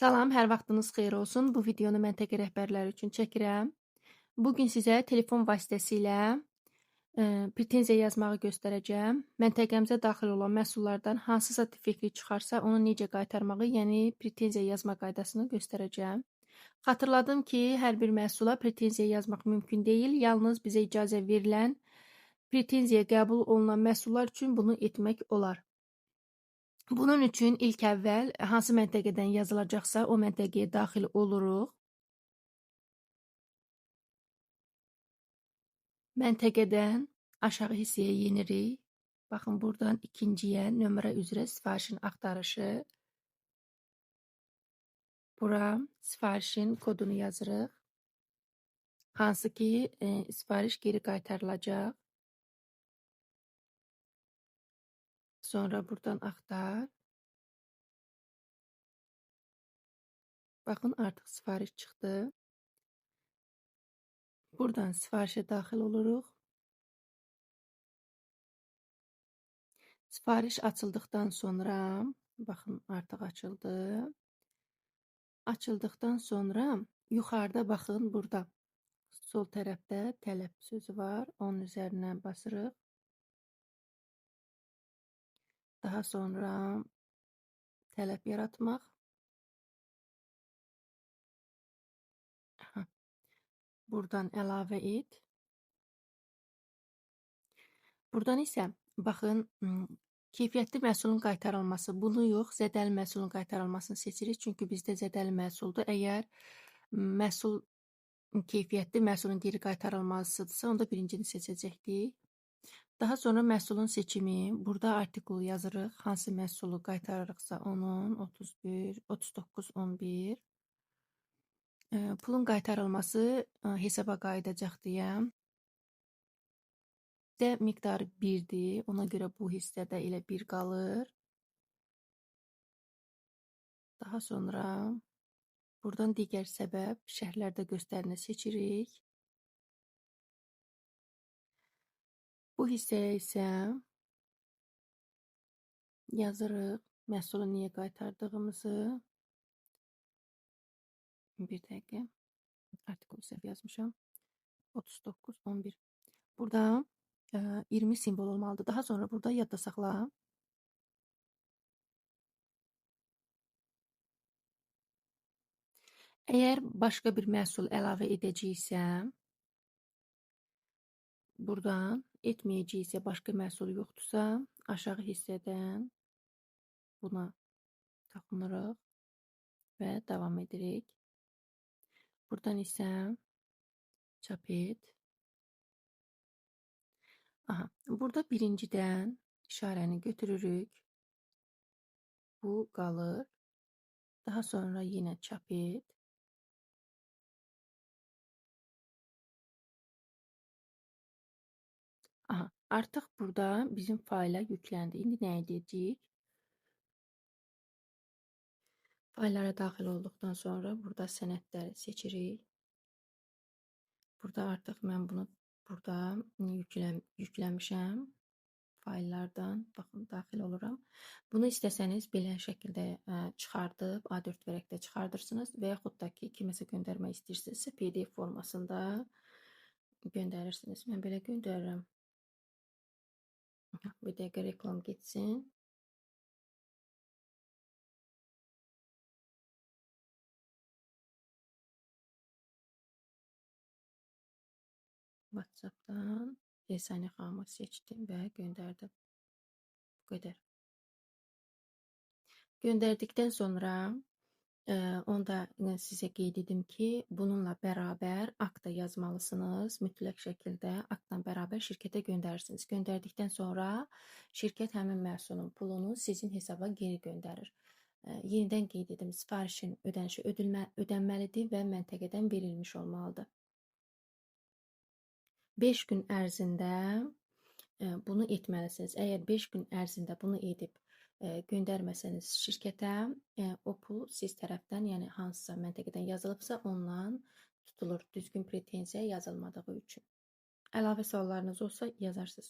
Salam, hər vaxtınız xeyir olsun. Bu videonu məntəqə rəhbərləri üçün çəkirəm. Bugün sizə telefon vasitəsilə pretenziya yazmağı göstərəcəm. Məntəqəmizə daxil olan məhsullardan hansısa defektli çıxarsa, onu necə qaytarmağı, yəni pretenziya yazma qaydasını göstərəcəm. Xatırladım ki, hər bir məhsula pretenziya yazmaq mümkün deyil. Yalnız bizə icazə verilən pretenziya qəbul olunan məhsullar üçün bunu etmək olar. Bunun üçün ilk əvvəl hansı məntəqədən yazılacaqsa, o məntəqəyə daxil oluruq. Məntəqədən aşağı hissəyə yenirik. Baxın, buradan ikinciyə nömrə üzrə sifarişin axtarışı. Bura sifarişin kodunu yazırıq. Hansı ki, sifariş geri qaytarılacaq. Sonra buradan axtar. Baxın, artıq sifariş çıxdı. Buradan sifarişə daxil oluruq. Sifariş açıldıqdan sonra, baxın, artıq açıldı. Açıldıqdan sonra yuxarıda baxın, burada sol tərəfdə tələb sözü var. Onun üzərinə basırıq. Daha sonra tələb yaratmaq. Aha. Buradan əlavə et. Buradan isə baxın, keyfiyyətli məhsulun qaytarılması. Bunu yox, zədəli məhsulun qaytarılmasını seçirik. Çünki bizdə zədəli məhsuldur. Əgər məhsul keyfiyyətli məhsulun geri qaytarılmasıdırsa, onda birincini seçəcəkdik. Daha sonra məhsulun seçimi. Burada artikul yazırıq. Hansı məhsulu qaytarırıqsa onun 31, 39, 11. Pulun qaytarılması hesaba qayıdacaq deyə. Də miqdarı 1-dir. Ona görə bu hissədə elə 1 qalır. Daha sonra buradan digər səbəb şərhlərdə göstərini seçirik. Bu hissəyə isə yazırıq məhsulu niyə qaytardığımızı. Bir dəqiqə. Artikulu səhv yazmışam. 39, 11. Burada 20 simvol olmalıdır. Daha sonra burada yadda saxla. Əgər başqa bir məhsul əlavə edəcəksə, buradan etməyəcəksə, başqa məhsul yoxdursa, aşağı hissədən buna toxunuruq və davam edirik. Buradan isə çap et. Aha, burada birincidən işarəni götürürük. Bu qalır. Daha sonra yenə çap et. Aha, artıq burada bizim fayla yükləndi. İndi nə edəcəyik? Fayllara daxil olduqdan sonra burada sənədləri seçirik. Burada artıq mən bunu burada yükləmişəm fayllardan. Baxın, daxil oluram. Bunu istəsəniz belə şəkildə çıxardıb A4 vərəqdə çıxardırsınız və yaxud da ki, kiməsə göndərmək istəyirsinizsə PDF formasında göndərirsiniz. Mən belə göndərirəm. Bir dəqiqə reklam getsin. WhatsApp'dan Esani xanımı seçtim və göndərdim. Bu qədər. Göndərdikdən sonra onda sizə qeyd edim ki, bununla bərabər akta yazmalısınız. Mütləq şəkildə aktla bərabər şirkətə göndərirsiniz. Göndərdikdən sonra şirkət həmin məhsulun pulunu sizin hesaba geri göndərir. Yenidən qeyd edim, sifarişin ödənişi ödənməlidir və məntəqədən verilmiş olmalıdır. 5 gün ərzində bunu etməlisiniz. Əgər 5 gün ərzində bunu edib göndərməsəniz şirkətə, o pul siz tərəfdən, yəni hansısa məntəqədən yazılıbsa, ondan tutulur, düzgün pretenziya yazılmadığı üçün. Əlavə suallarınız olsa yazarsınız.